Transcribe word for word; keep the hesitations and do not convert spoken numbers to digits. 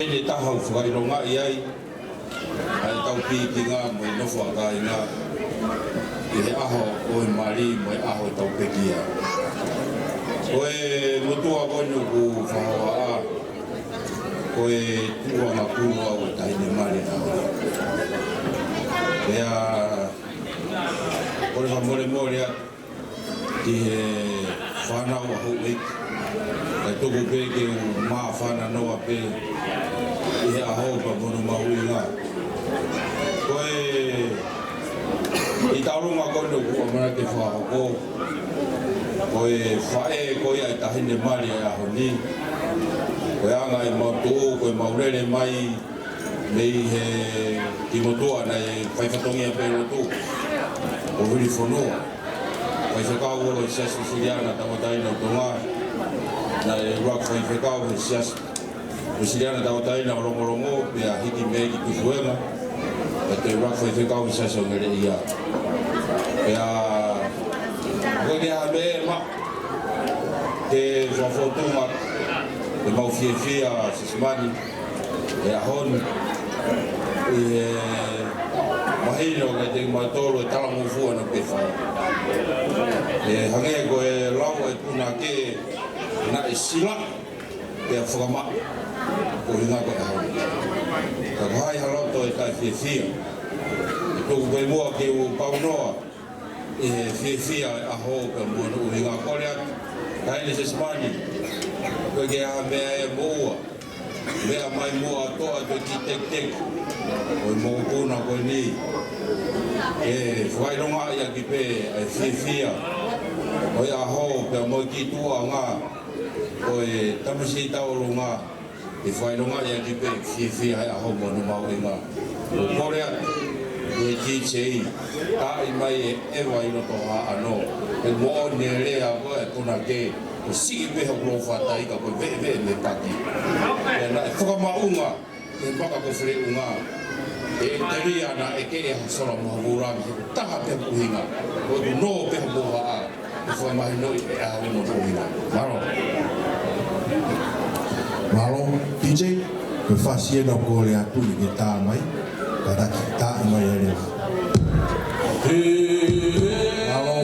ʻEne taha ʻoku fakaʻilongaʻi ai ʻa ʻetau pikinga mo e nofo ʻa kāinga ʻi he ʻaho ʻo e mali mo e ʻaho ʻetau pekia. Ko e motuʻa ko eni ʻoku fakahohaʻa, ko e tuʻuʻanga kulu ʻa e taʻahine mali ʻaho. Pea, ko e fakamolemole atu ki he fānau ʻa houʻeiki. Kae tuku pē ke u māfana noa pē ʻi he ʻaho pea mo hono mahuʻinga. Ko e ʻi taulunga ko eni ʻoku ʻamanaki ke fakahoko, ko e faʻē ko ia ʻa e taʻahine mali ʻo e ʻaho ni. Ko e anga ʻemau tuʻu, ko ʻemau lele mai mei he kiʻi motuʻa naʻe fai fatongia pē lotu, ko Vilifonua. Faifekau ʻo e Siasi Uēsiliana Tauʻatāina ʻo Tonga, naʻe ʻuluaki faifekau he Siasi Uēsiliana Tauʻatāina ʻo Longolongo, pea hiki mei ai ki Tufuenga, pea toe ʻuluaki faifekau he Siasi ʻo Ngeleʻia. Pea, ko e ke ha me ma, ke fakafotunga, ʻemau fiefia, Sisimani, he ʻaho ni, ʻi he mahino ka te kimautolu ʻe talangofua naʻa ke fai. ʻE hangē ko e lau ʻa e punake naʻe sila, pea fakamaʻa, ko e ʻuhinga ko e ʻaho ni. Ka ko hai ha loto ʻe taʻefiefia. ʻE tuku pē muʻa ke u pau noa, ʻi he fiefia ʻa e ʻaho pea mo hono ʻuhinga. Kole atu, Taʻahine Sisimani, ko e ke ha meʻa ʻe moʻua, meʻa mai muʻa ʻo toʻo atu e kiʻi tekiteki ʻo e mokopuna ko eni. ʻE fakaʻilongaʻi ʻaki pē ʻa e fiefia ʻo e ʻaho pea mo e kiʻi tuʻuʻanga ʻo e tamasiʻi tauʻolunga. ʻE fakaʻilongaʻi ʻaki pē fiefia he ʻaho mo hono mahuʻinga. ʻOku kole atu ki he D J, taaʻi mai e ʻeva ʻi loto Haʻano. He moʻoni e lea ko e punake, ko e siʻi pē hoku lōfata ika ko e veʻeveʻe mei he taki. Pea naʻe fakamaʻunga he maka ko Feleʻunga. ʻE telia naʻe ʻeke ʻe ha sola mo ha vūlangi, he taha pē hoku ʻuhinga, ko ʻeku nō pē hoku vaʻa. Ko e fakamahinoʻi ʻe ʻaho mo hono ʻuhinga. Mālō. Mālō, D J, ko e fasi ena ʻoku kole atu ni ke tā mai, kātaki taaʻi mai ai leva. Mālō.